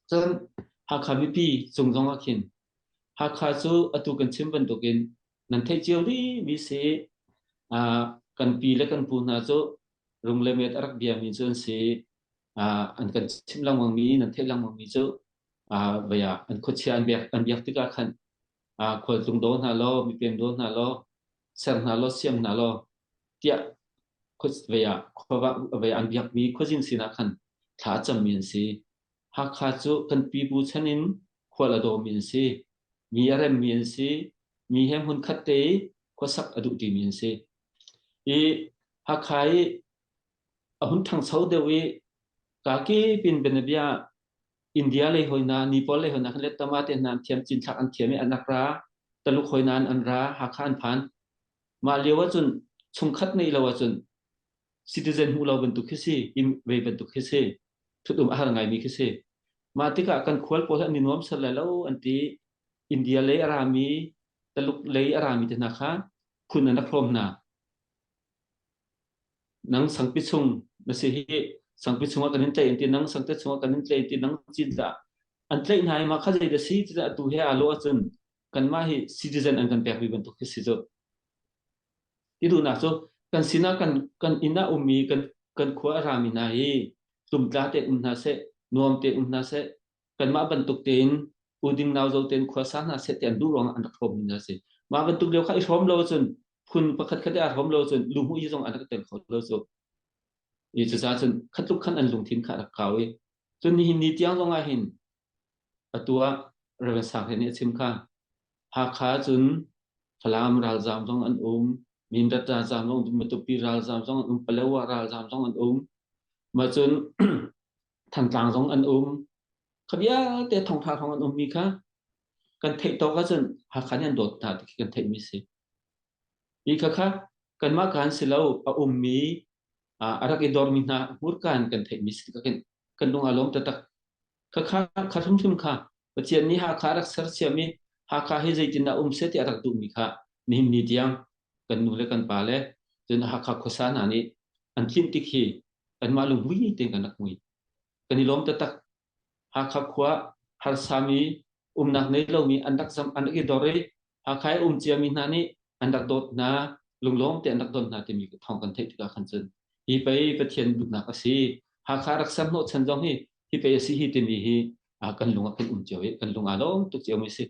Cun Hakha mipi cung zong ah khin Hakha cu atu kan chim bantukin nan theih cio dihmi si. Kan pi le kan pu hna cu rung le met a rak biami cu an si. An kan chim lengmangmi, nan theih lengmangmi cu vei ah an khuachia an biak tikah khan khualtlung daw hna law, mipem daw hna law, ser hna law, siam hna law tiah vei ah vei an biakmi khuazing sinah khan thla a cammi an si. Hakha cu kan pipu chan in khual a dawmi an si. Mi a remmi an si. Mi he hmunkhat te i khuasak a duh ṭimi an si. I Hakha i a hun ṭhangcho deuh i kakip in bianabia India lei hawi hna, Nepal lei hawi hna khan le tama te hna an thiam, cinthlak an thiam i an rak ra, Taluk hawi hna an ra, Hakha an phan. Mah lio ahcun chungkhat neih lo ahcun citizen hmuh lo bantuk khi si, inn vei bantuk khi si, ṭhut-um a har ngaimi khi si. Mah tikah kan khual pawl hi an i nuam sal lai lo an ti. India lei a rami, Taluk lei a rami te hna kha phun an rak hrawm hna. Nang sangpi chung na si hi sangpi chungah kan in tlaih an ti, nang sangte chungah kan in tlaih an ti, nang cindah an tlaih hna i mah kha zei dah si ti atu he aa lawh ahcun kanmah hi citizen an kan pekmi bantuk khi si cu. Ti duhnak cu kan sinah kan kan inn ah ummi kan kan khua a rami hna hi tlumtla tein um hna seh, nuam tein um hna seh, kanmah bantuk tein uding nauzo tein khua sa hna seh ti an duh ruangah an rak hrawmmi hna si. Mah bantuk lio kha i hrawm lo cun phun pakhat khat i aa hrawm lo cun luhmuh hi zong an rak tel kho lo cu. I cucaah cun khatluk khan an lungthin kha a rak kau i cun nihin ni tiang zong ah hin Atu ah Rev. Sang Hlei nih a chim kha. Hakha cun Falam ralzaam zong an um, Mindat ralzaam zong an um, Matupi ralzaam zong an um, Palawa ralzaam zong an um. Mah cun Thantlang zong an um. Kha vialte thongtha hrawng an ummi kha kan theih tawk ahcun Hakha nih an dawt hna ti khi kan theihmi si. Hi kha kha kanmah kaan si lo a ummi a rak i dormi hna hmurka in kan theihmi si tikah khin kan lung aa lawm taktak. Khakha kha hrimhrim kha Pathian nih Hakha a rak sersiam i Hakha hi zeitindah um seh ti a rak duhmi kha nihin ni tiang kan nu le kan pa le cun Hakha khuasa hna nih an tlinh tik hi kanmah lunghmui tein kan rak hmui. Kan i lawm taktak. Hakha khua harsami umnak nei lomi an rak zam an rak i dor i Hakha i um ciami hna nih an rak dawt hna, lunglawm te an rak don hna timi thawng kan theih tikah khan cun hi pei Pathian duhnak a si. Hakha rak ser hnawhchan zong hi hi pei a si hi timi hi kan lung ah kan um cio i kan lung aa lawm tuk cio mi si.